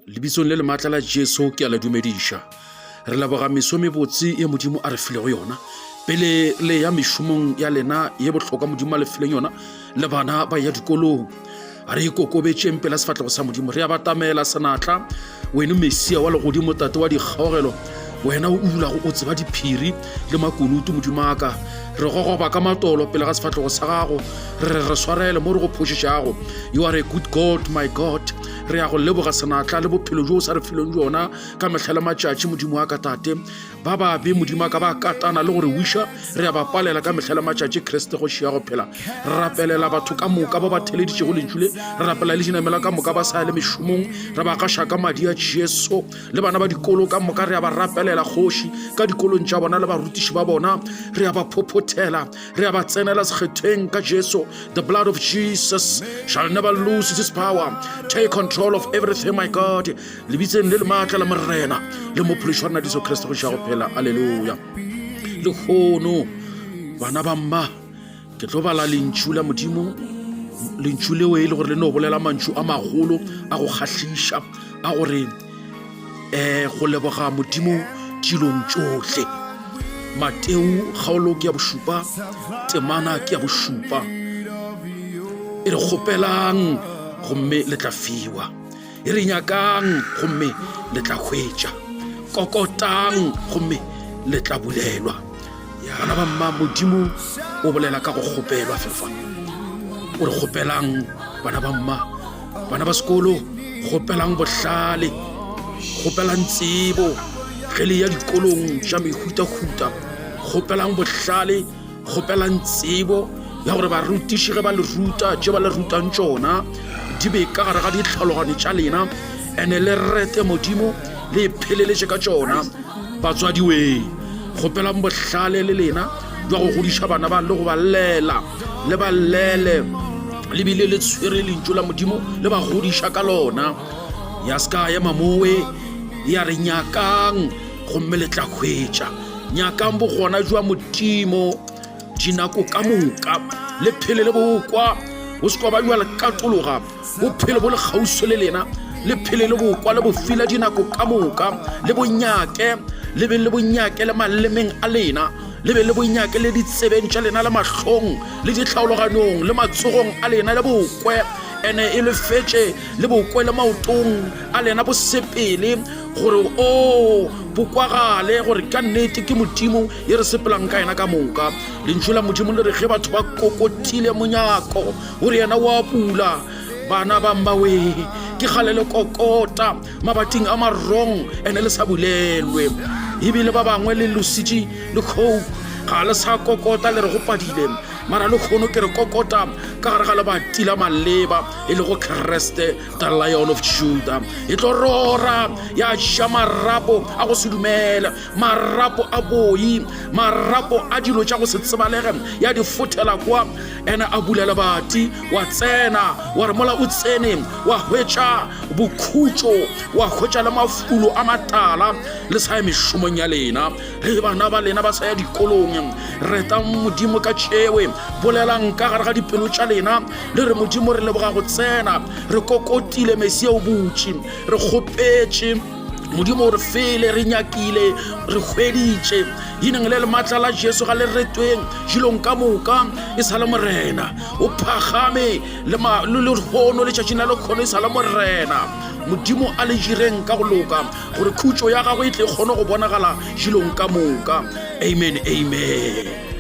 Lebitsong le le maatla la Jesu ke a le dumediša. Re leboga meso mebotse ye Modimo a re filego yona. Pele le ya mešomong ya lena ye bohlokwa Modimo a le fileng yona, le bana ba ya dikolong. A re ikokobetšeng pela sefahlego sa Modimo. Re a batamela senatla, wena Mesia wa legodimo, Tate wa dikgaogelo, wena o dulago o tseba diphiri le makunutu, Modimo wa ka. Re gogoba ka matolo pele ga sefahlego sa gago, re re re swarele mo re go phošetšago. You are a good God, my God. Re ya go leboga senatla le bophelo jo o sa re fileng jona ka mehla le matšatši, Modimo wa ka Tate. Ba babe, Modimo wa ka, ba katana le go re wiša, re a ba palela ka mehla le matšatši, Kriste Kgoši ya go phela. Re rapelela batho ka moka ba ba theleditšego lentšu le, re rapela le dinamela ka moka ba sa ya le mešomong, re ba gaša ka madi a Jesu. Le bana ba dikolo ka moka re a ba rapelela, Kgoši, ka dikolong tša bona le barutiši ba bona, re a ba phophothela, re a ba tsenela sekgethweng ka Jesu. The blood of Jesus shall never lose its power. Take control of everything, my God. Lebitseng le le maatla la Morena le mophološi wa rena Jesu Kriste go iša go phela. Aleluya. Lehono bana ba mma ke tlo bala lentšu la Modimo, lentšu leo e le gore le no bolela mantšu a magolo a go kgahliša a gore um go leboga Modimo dilong tšohle. Mateo kgaolo ke ya bošupa, temana ke ya bošupa. E re kgopelang gomme le tla fiwa. E re nyakang gomme le tla hwetša. Kokotang gomme le tla bulelwa. Bana ba mma, Modimo o bolela ka go kgopelwa fefa. O re kgopelang bana ba mma, bana ba sekolo, kgopelang bohlale, kgopelang tsebo ge le ya dikolong tša mehutahuta, kgopelang bohlale, kgopelang tsebo ya gore barutiši ge ba le ruta tše ba le rutang tšona di be ka gare ga ditlhaloganyo tša lena, ene le rete Modimo le ipheleletše ka tšona. Batswadi wee, kgopelang bohlale le lena jwa go godiša bana ba le go ba llela, le ba llele le bile le tshwere lentšu la Modimo le ba godiša ka lona. Ya se ka ema mowe ya re nyakang gomme le tla hwetša. Nyakang bogona jwa Modimo dinako ka moka, le phele le bokwa, bo se kwa ba jwa le katologa, bophelo bo le kgauswi le lena, le phele le bokwa le bofila dinako ka moka, le bonyake, le be le bonyake le malemeng a lena, le be le bonyake le ditsebeng tša lena le mahlong le ditlhaologanyong le matsogong a lena, le bokwe ene e le fetše le bokwe le maotong a lena bosepele, gore o bokwagale gore ka nnete ke Modimo ye re sepelang ka yena ka moka. Lentšu la Modimo le re ge batho ba kokotile monyako, o re yena wa pula. Bana ba mmawe ke kgale le kokota mabating a marong ene le sa bulelwe, ebile ba bangwe le lositše le coke ga le sa kokota le re go padile, mara le kgono ke re kokota ka gare ga lebati la maleba e lego Kriste the Lion of Judah. E tlo rora ya ja marapo a go se dumele, marapo a boi, marapo a dilo tša go se tsebalege, ya di fothela kwa. Ene a bula lebati, wa tsena, wa re mola o tsene, wa hwetša bokhutšo, wa hwetša le mafulo a matala. Le sa ye mešomong ya lena, ge bana ba lena ba sa ya dikolong, retang Modimo ka tšewe, bolelang ka gare ga dipelo tša lena, le re, Modimo, re leboga go tsena, re kokotile, Mesia o butše, re kgopetše Modimo o re fele, re nyakile, re hweditše. Ineng le lematla la Jesu ga le retweng dilong ka moka, e sa le Morena. O phagame le lehono, letšatšing la lekgono e sa le Morena. Modimo a le direng ka go loka, gore khutšo ya gagwe e tle e kgone go bonagala dilong ka moka. Amen, amen.